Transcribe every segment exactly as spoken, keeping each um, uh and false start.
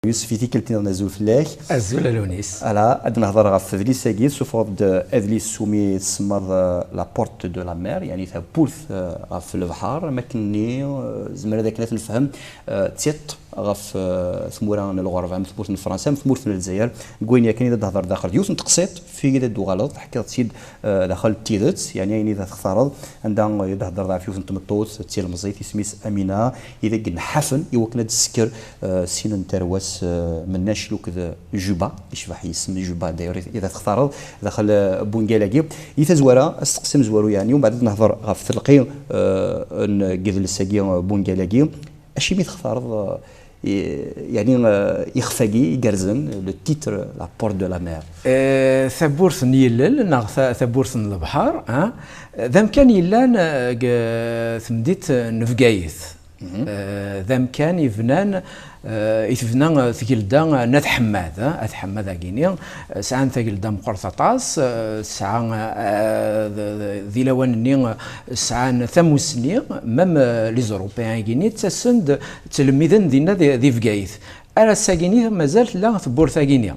Yusef, i tikkelt-nniḍen, azul fell-ak. Azul a Lewnis. Ala, ad nehḍer ɣef udlis-agi, tessufɣeḍ-d adlis umi tsemmaḍ, euh, La Porte de la Mer, yeɛni tawwurt, euh, ɣef lebḥer, am akken-nni, euh, zemren ad akken ad t-nefhem, euh, d tiṭ ɣef, euh, tmura n lɣerba, am tmurt n Fransa, am tmurt n Lezzayer, deg wayen yakan i d ad d-nehḍer daxel d yiwet n teqsiṭ, fig i d ad d-tuɣaleḍ, teḥkiḍ-tt-id, euh, daxel d tidet, yeɛni ayen i d ad textareḍ, anda i d-hedreḍ ɣef yiwet n tmeṭṭut d tilemẓit, isem-is Amina, i d ak-nḥafen i wakken ad d-tessker, euh, sin n tarwa-s, euh, Mennac akked Juba, yecbeḥ yisem Juba, d'ailleurs, i d ad textareḍ daxel, euh, n wungal-agi. I tazwara, asteqsi amezwaru, yeɛni, umbeɛd ad nehḍer ɣef telqi, euh, n yidles-agi, euh, n wungal-agi, acimi textareḍ, euh, i-, yeɛni, euh, ixef-agi igerrzen, le titre, La Porte de la Mer? Eh, tawwurt n yilel neɣ ta-, tawwurt n lebḥer, ah, d amkan yellan, eh, deg, eh, temdint n Bgayet. Eh, d amkan yebnan, eh, i tebna, eh, tgelda, eh, n At Ḥemmad, eh, At Ḥemmad-agi-nni, eh, sɛan tagelda meqqret aṭas, eh, tesɛa, eh, d, d, di lawan-nni, eh, sɛan tamussni, même, eh, les Européens-agi-nni ttasen-d, ttlemmiden dinna di, di Bgayet. Ar ass-agi-nni mazal tella tewwurt-agi-nni.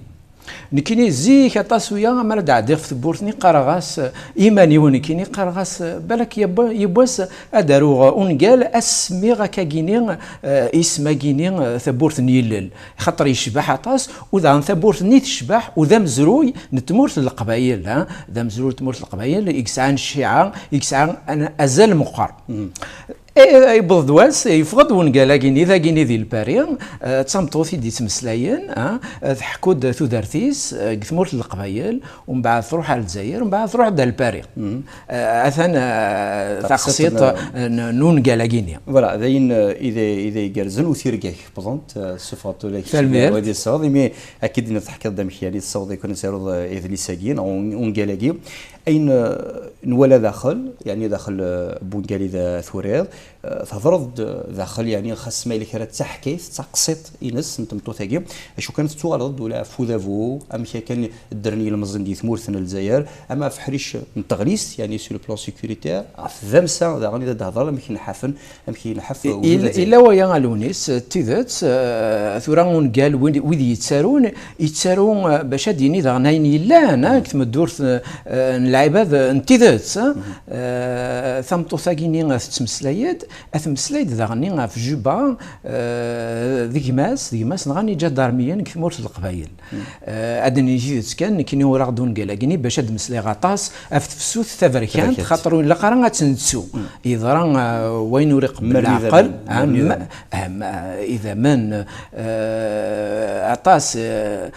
Nekkini zik aṭas uya, mi ara d-ɛeddiɣ f tewwurt-nni, qqareɣ-as, eh, iman-iw nekkini, qqareɣ-as, eh, balak yewwa-, yiwwas ad aruɣ ungal, ad s-semmiɣ akkagini, eh, isem-agini, eh, tawwurt n yilel. Xaṭer yecbeḥ aṭas, u daɣen tawwurt-nni tecbeḥ, u d amezruy n tmurt n Leqbayel, ha? D amezruy n tmurt n Leqbayel, i yesɛan cciɛa, i yesɛan an-, azal meqqer. Eh, yewweḍ-d wass, yeffeɣ-d wungal-agi-nni, dagi-nni di Lpari, eh, d tameṭṭut i d-yettmeslayen, ah, eh, tḥekku-d tudert-is, eh, deg tmurt n Leqbayel, umbeɛd tṛuḥ ar Lezzayer, umbeɛd tṛuḥ-d ar Lpari. Eh, atan, eh, taqsiṭ, eh, n, n ungal-agi-nni. Voilà, d ayen, eh, i d, i d igerrzen, u tirga-k wwḍent, eh, tessufɣeḍ ula d kečč. Tanemmirt. Wagi tessawḍ, imi akka d-tenniḍ teḥkiḍ-d amek, yani, tessawḍ i kun ad taruḍ, eh, idlis-agi, neɣ un-, ungal-agi. Ayen, eh, nwala daxel, yani daxel, eh, n wungal i d, eh, turiḍ, eh, thedreḍ-d, eh, daxel, yani xas ma yella kra d taḥkayt, d taqsiṭ-ines n tmeṭṭut-agi, acu kan tettuɣaleḍ-d ula ɣef udabu, amek akken ddren yilmeẓyen di tmurt n Lezzayer, ama ɣef ḥric n teɣlist, yani sur le plan sécuritaire, ɣef tdamsa daɣen i d ad d-hedreḍ, amek nḥafen, amek yenḥaf, i-, ugdud il-, azal. Illa waya a Lewnis, d tidet, eh, tura ungal wid, wid yettarun, yettaru, eh, bac ad d-yini daɣen ayen yellan, eh, deg tmeddurt, eh, n lɛibad, eh, n tidet, eh. Eh, tameṭṭut-agi-nni, eh, tettmeslay-d, ad temmeslay-d daɣen ɣef Juba, eh, d gma-s, d gma-s nɣan iǧadarmiyen deg tmurt n Leqbayel. Eh, ad d-nini tidet kan, nekkini uraɣ-d ungal-agi-nni bac ad d-meslayeɣ aṭas ɣef tefsut taberkant, taberkant, xaṭer ur ilaq ara ad tt-nettu. Yeḍra, eh, wayen ur iqebbel leɛqel, ah, ma-, ah, ma-, idammen, eh, aṭas, eh,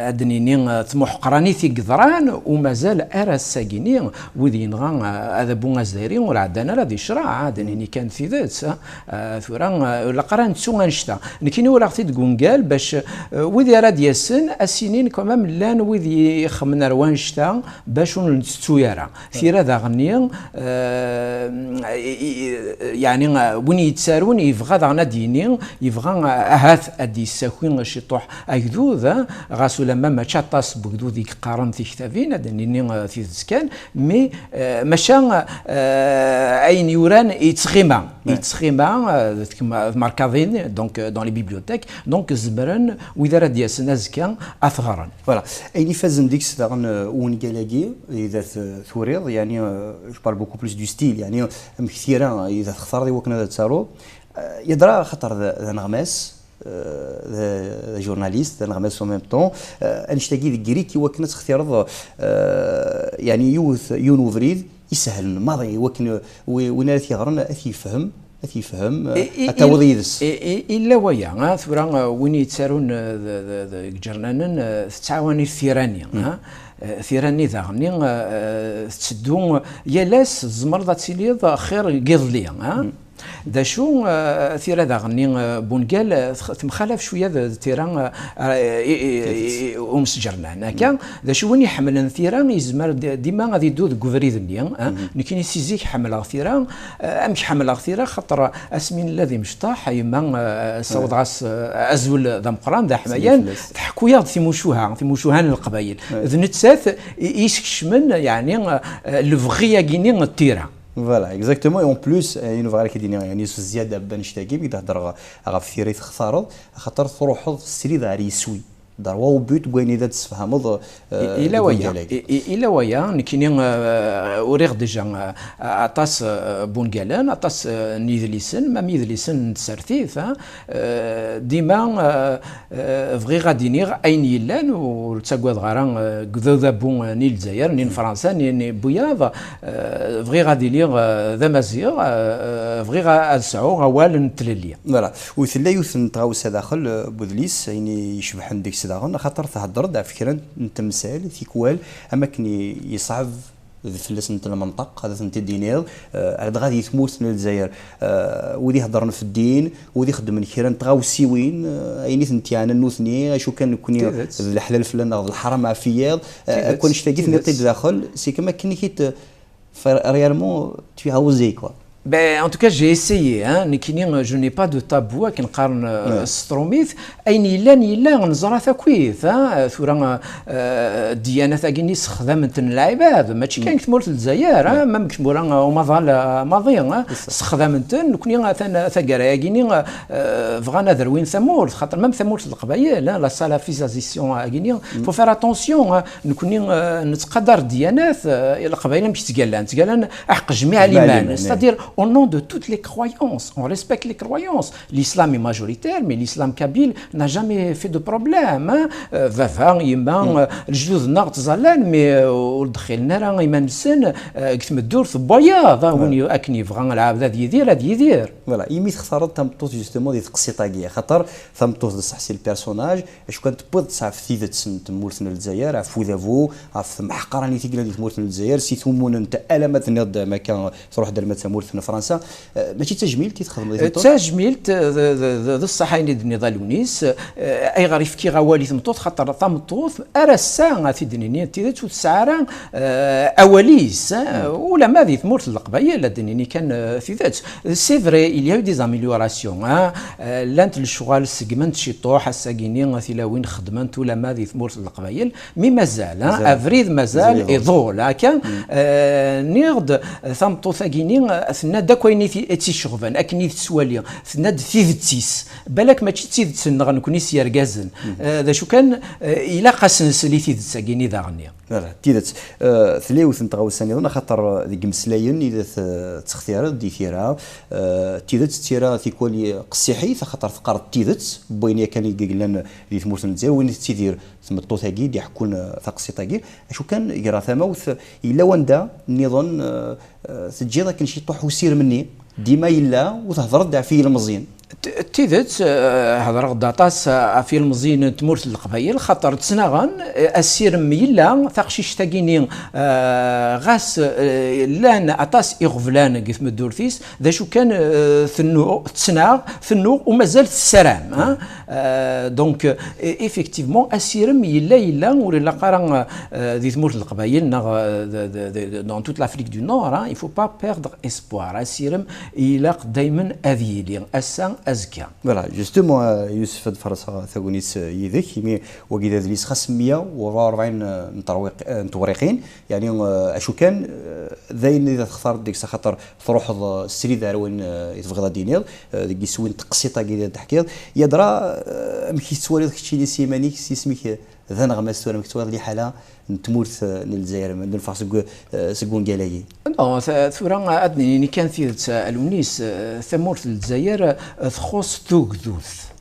ad d-nini, eh, tmuḥqranit i yeḍran, u mazal ar ass-agi-nni, wid yenɣa, eh, adabu azzayri ur ɛeddan ara di ccreɛ, ad d-nini kan tidet, eh. Ah, tura, ah, ilaq ara nettu annect-a. Nekkini uraɣ-t-id deg ungal bac, ah, wid ara d-yasen, ad s-inin quand même llan wid ixemmen ar wannect-a bac ur nettettu ara. Tira daɣen-nni, ah, i, i, yeɛni, ah, win yettarun yebɣa daɣen ad d-yini, yebɣa, ah, ahat ad d-yessaki ciṭuḥ agdud, ah, ɣas ulamma mačči aṭas n wegdud i yeqqaren tiktabin, ad d-nini, ah, tidet kan, mais, ah, maca, ah, ayen yuran yettɣima. Yettɣima, euh, deg tkem-, tmerkaḍin, donc, euh, dans les bibliothèques, donc zemren wid ara d-yasen azekka ad t-ɣren. Voilà. Ayen ifazen deg-s daɣen, euh, wungal-agi, i d at, euh, turiḍ, yani, euh, je parle beaucoup plus du style, yani, amek tira, i d at textareḍ i wakken ad taruḍ, euh, yeḍra xaṭer d, d aneɣmas, euh, d, d journaliste, d aneɣmas en même temps, euh, annect-agi deg-k i wakken ad textireḍ, euh, yani, yiwet, yiwen ubrid isehlen maḍi, i wakken wi-, win ara t-yeɣren ad t-yefhem, ad t-yefhem, I, i, ad tawiḍ i, yid-s. I, i, illa waya, ha, tura, eh, win yettarun, eh, d, d, d, deg iǧernanen, eh, tettɛawan-it tira-nni, ha? Eh, tira-nni daɣen-nni, eh, tetteddu yal ass, tzemreḍ ad tiliḍ xir n yiḍelli, ha? D acu, eh, tira daɣen-nni, eh, n wungal, eh, tx-, temxalaf cwiya d, d tira, eh, i, i, i, i umsǧernan, akka? D acu, win iḥemmlen tira, yezmer d-, dima ad iddu deg ubrid-nni, eh? Nekkini si zik ḥemmleɣ tira, eh, amek ḥemmleɣ tira? Xaṭer asmi nella d imecṭaḥ, yemma, eh, sawḍeɣ-as, eh, azul d ameqqran, d aḥmayan, tḥekku-yaɣ-d timucuha, timucuha n Leqbayel. D nettat i, i iskecmen, yeɛni, eh, lebɣi-agi-nni n tira. Voilà, exactement. Et en plus, euh, une fois que tu dis, il y a une ziyada annect-agi, mi d-hedreɣ ɣef tira i textareḍ, axaṭer truḥeḍ srid ar yiswi. Droit au but, deg wayen i d tessefhameḍ, euh, ila waya, ila waya, nekkini, euh, uriɣ déjà, euh, aṭas, euh, n wungalen, aṭas, euh, n yidlisen, même idlisen n tsertit, hein, euh, dima, euh, euh, bɣiɣ ad iniɣ ayen yellan, ur ttagadeɣ ara, euh, deg udabu, euh, ni Lezzayer, ni n Fransa, ni, ni n wiyaḍ, euh, bɣiɣ ad iliɣ, euh, d amaziɣ, euh, euh, bɣiɣ a-, ad sɛuɣ awal n tlelli. Voilà. U tella yiwet n tɣawsa daxel, euh, n wedlis, ayen i icebḥen deg-s daɣen, axaṭer thedder-d ɣef kra n temsal, tikwal, am akken i, yeṣɛeb d fell-asent lmenṭeq, ad tent-id-tiniḍ, eh, ar dɣa di tmurt n Lezzayer, eh, wid iheddren f ddin, wid ixeddmen kra n tɣawsiwin, eh, ayen i tent-yeɛnan nutni, acu kan nekkni d leḥlal fell-aneɣ, d leḥram ɣef yiḍ, eh, akk annect-agi tenniḍ-t-id daxel, c'est comme akken i k-id-, réellement, tu as osé, quoi. Ben, en tout cas, j'ai essayé, hein. Nekkini, je n'ai pas de tabou, akken qqaren, euh, s trumit. Ayen yellan, yella, neẓra-t akkit, hein. Tura, euh, ddyanat-agi-nni ssexdamen-ten lɛibad, mačči kan deg tmurt n Lezzayer, hein, même deg tmura, euh, umaḍal, euh, maḍi, hein, ssexdamen-ten. Nekkni, atan, taggara-agi-nni, euh, bɣan ad rwin tamurt, xaṭer même tamurt n Leqbayel, hein, la salafisation-agi-nni, faut faire attention, hein. Nekkni, euh, nettqadar ddyanat, euh, Leqbayel amek ttgallan? Ttgallan aḥeq jmiɛ liman, c'est-à-dire au nom de toutes les croyances, on respecte les croyances. L'islam est majoritaire, mais l'islam kabyle n'a jamais fait de problème, hein. Euh, baba, yemma, euh, lejdud-nneɣ ttẓallan, mais, euh, ur d-xillen ara iman-nsen, euh, deg tmeddurt n wayeḍ, hein, win yu-, akken yebɣa lɛebd ad yidir, ad yidir. Voilà, imi textareḍ tameṭṭut justement di teqsiṭ-agi, axaṭer tameṭṭut d ṣṣeḥ si le personnage, acu kan tewwiḍ-tt ɣef tidet n tmurt n Lezzayer, ɣef udabu, ɣef temḥeqranit i yellan di tmurt n Lezzayer, si tumunent alamma tenniḍ-d am akka truḥ-d alamma d tamurt n Fransa. Eh, mačči d tajmilt i txedmeḍ i tmeṭṭut? D tajmilt, eh, d, d, d, d ṣṣeḥ ayen i d-tenniḍ a Lewnis. Eh, ayɣer i fkiɣ awal i tmeṭṭut? Xaṭer tameṭṭut ar ass-a, ad t-id-nini d tidet, ur tesɛi ara, eh, awal-is, eh, ulamma di tmurt n Leqbayel, ad d-nini kan, eh, tidet. C'est vrai, il y a eu des améliorations, hein. Eh, llant lecɣal, seggment ciṭuḥ, ass-agi-nni tilawin xeddment ulamma di tmurt n Leqbayel, mi mazal, hein, mazal, abrid mazal iḍul, akka. Eh, nniɣ-d, eh, tameṭṭut-agi-nni, eh, tenna-d akk ayen i t-, i tt-iceɣben, akken i tettwali, tenna-d tidet-is. Balak mačči d tidet-nneɣ nekkni s yergazen. Eh, d acu kan, eh, ilaq ad s-nsel i tidet-agi-nni daɣen-nni. Voilà, d tidet. Eh, tella yiwet n tɣawsa nniḍen, axaṭer, eh, deg imeslayen i d at-, eh, tettextireḍ di tira, eh, d tidet d tira tikwal qessiḥit, axaṭer teqqareḍ tidet n wayen yakan i yellan di tmurt n Lezzayer, win i tettidir tmeṭṭut-agi i d-iḥekkun, eh, taqsiṭ-agi. Acu kan, ger ɣer tamawt, yella wanda nniḍen, eh, eh, teǧǧiḍ akken ciṭuḥ usirem-nni, dima yella, u thedreḍ-d ɣef yilmeẓyen. D tidet, eh, hedreɣ-d aṭas, eh, ɣef yilmeẓyen n tmurt n Leqbayel, xaṭer ttnaɣen, eh, asirem yella, taqcict-agi-nni, eh, ɣas, eh, llan aṭas iɣeblan deg tmeddurt-is, d acu kan, eh, tennuɣ, tettnaɣ, tennuɣ, u mazal tessaram, hein. Euh, donc, euh, e-, effectivement, asirem yella, yella, ur ilaq ara, euh, di tmurt n Leqbayel, neɣ, euh, de, de, de, de, dans toute l'Afrique du Nord, hein, il faut pas perdre espoir. Asirem ilaq daymen ad yili, ass-a, azekka. Voilà, justement, euh, Yusef, ad farseɣ tagnit, euh, yid-k, imi wagi d adlis xas meyya u rebɛa u rebɛin, euh, n terwiq-, euh, n tewriqin, yeɛni, euh, acu kan, euh, d ayen i d textareḍ deg-s, axaṭer truḥeḍ, eh, srid ar wayen, eh, i tebɣiḍ ad d-tiniḍ, eh, deg yiswi n teqsiṭ-agi i d-teḥkiḍ. Yadra, eh, amek i tettwaliḍ keččini s yiman-ik, s yisem-ik, eh, d aneɣmas tura, amek tettwaliḍ liḥala n tmurt, eh, n Lezzayer, ma neffeɣ seg, eh, seg wungal-agi? Non, ta-, tura ad d-nini kan tidet, eh, a Lewnis, eh, tamurt n Lezzayer, eh, txuṣṣ tugdut.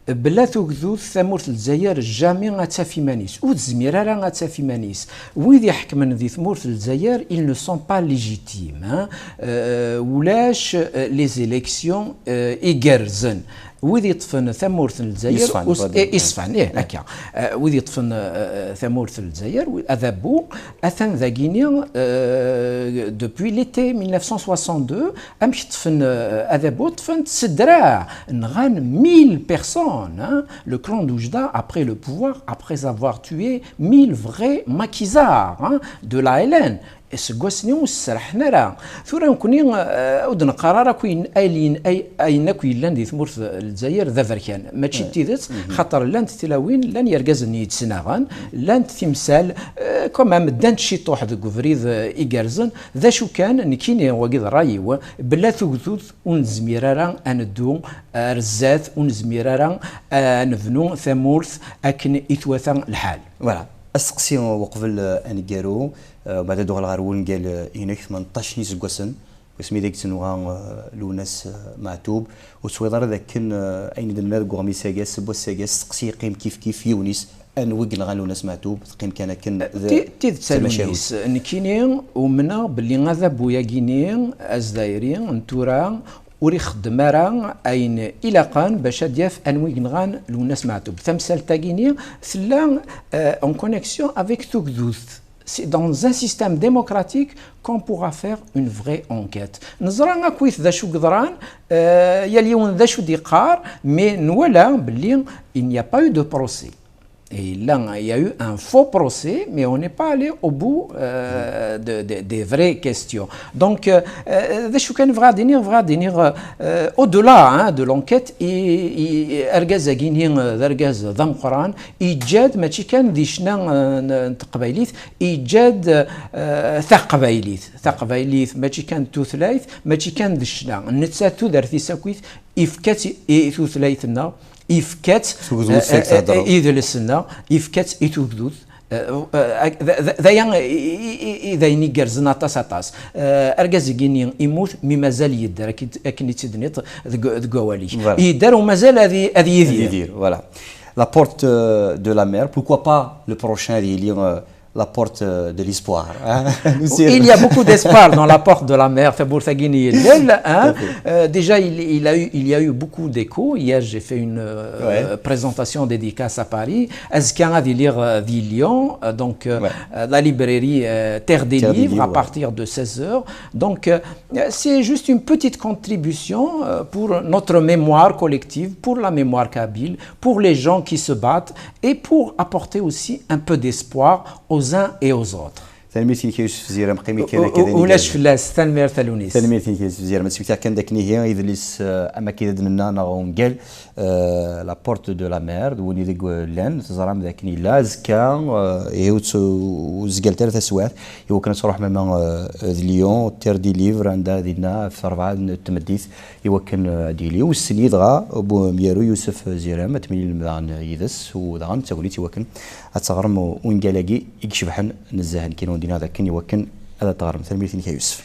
Bla tugdut, tamurt n Lezzayer jamais ad taf iman-is, ur tezmir ara ad taf iman-is. Wid iḥekmen di tmurt n Lezzayer, ils ne sont pas légitimes, hein. Euh, ulac, euh, les élections, euh, igerrzen. Wid yeṭṭfen tamurt n Lezzayer, yeṣfan, us-, eh, yeṣfan, ih, akka. Euh, wid yeṭṭfen, euh, tamurt n Lezzayer, wi-, adabu, atan dagini, euh, depuis l'été mille neuf cent soixante-deux, amek ṭṭfen, euh, adabu, ṭṭfen-t s ddreɛ, nɣan mille personnes, hein. Le clan d'Oujda a pris le pouvoir après avoir tué mille vrais maquisards, hein, de l'A L N. Iseggasen-nni ur sserḥen ara. Tura nekkni, eh, ur d-neqqar ara akk ayen, ayen, ay-, ayen akk yellan di tmurt n Lezzayer d aberkan. Mačči d tidet, xaṭer llant tilawin, llan yergazen yettnaɣen, llant timsal, eh, quand même, ddant ciṭuḥ deg ubrid, eh, igerrzen. D acu kan, nekkini, wagi d ṛṛay-iw, bla tugdut ur nezmir ara ad neddu ar zdat, ur nezmir ara ad nebnu tamurt akken i twata lḥal. Voilà. Asteqsi uqbel, eh, aneggaru, eh, ubeɛd ad uɣaleɣ ɣer wungal, eh, inek, tmenṭac n yiseggasen, wasmi d ay yettenwa, eh, Lwennas, eh, Meɛtub, ur teswiḍ ara dakken, eh, ayen i d-nenna deg uɣmis-agi, aseggas-agi, asteqsi yeqqim kif kif, yiwen-is, anwa i yenɣan Lwennas Meɛtub, teqqim kan akken d Ti-, tidet a tamacahut. Lwennas, nekkini umneɣ belli adabu-agi-ni azdayri n tura ur ixeddem ara ayen ilaqen bac ad yaf anwa i yenɣan Lwennas Meɛtub. Tamsalt-agi-ni tella, euh, en connexion avec tugdut. C'est dans un système démocratique qu'on pourra faire une vraie enquête. Neẓra akkit d acu yeḍran, euh, yal yiwen d acu d-iqqar, mais nwala belli il n'y a pas eu de procès. Et là, il y a eu un faux procès, mais on n'est pas allé au bout, euh, de, de, des vraies questions. Donc, euh, euh, d acu kan bɣiɣ ad iniɣ, bɣiɣ ad iniɣ, euh, au-delà, hein, de l'enquête, i, i, argaz-agi-ni, euh, d argaz d ameqqran, iǧǧa-d mačči kan di ccna, euh, n, n teqbaylit, iǧǧa-d, euh, taqbaylit. Taqbaylit mačči kan d tutlayt, mačči kan d ccna. Netta tudert-is akkit, ifka-tt i, i tutlayt-nneɣ, ifka-tt, Tugdut, eh, eh, idles-nneɣ, ifka-tt i tugdut. Eh, eh, d, d, d aya i, i, i, i d ayen igerrzen aṭas, aṭas. Eh, argaz-agi-ni imut, mi mazal yedder, akken, akken i tt-id-tenniḍ deg, deg wawal-ik. Voilà. Yedder u mazal ad i-, ad yidir. Ad yidir, voilà. La porte, euh, de la mer, pourquoi pas le prochain ad yili, euh, la porte, euh, de l'espoir, hein? Il y a beaucoup d'espoir dans la porte de la mer, tawwurt-agi n yilel, hein? Tout à fait. Euh, déjà, il, il a eu, il y a eu beaucoup d'écho. Hier, j'ai fait une, euh, Ouais. présentation dédicace à Paris. Azekka ad iliɣ, euh, di Lyon, euh, donc, euh, Ouais. euh, la librairie, euh, Terre des Terre des Livres, Livres, à ouais. partir de seize heures. Donc, euh, c'est juste une petite contribution, euh, pour notre mémoire collective, pour la mémoire kabyle, pour les gens qui se battent et pour apporter aussi un peu d'espoir aux uns et aux autres. Tanemmirt-inek a Yusef Ziram, qqim kan akka d aneggaru. Ulac fell-as, tanemmirt a Lwennas. Tanemmirt-inek a Yusef Ziram, ad smektiɣ kan dakken ihi idles, eh, am akka i d nenna neɣ ungal, eh, La Porte de la Mer, d win ideg llan, teẓram dakken yella azekka, eh, ihi ur tt-, ur zgalt ara taswiɛt, i wakken ad truḥem ama, eh, d Lyon, Terre des Livres, anda dinna ɣef rebɛa n tmeddit, i wakken, eh, ad yili. Wissen-iyi dɣa, bu-, myaru Yusef Ziram, ad temlilem daɣen yid-s, u daɣen d tagnit i wakken ad teɣrem ungal-agi i icebḥen nezzeh, nekkini wen-d-iniɣ dakken i wakken ad teɣrem. Tanemmirt-inek a Yusef.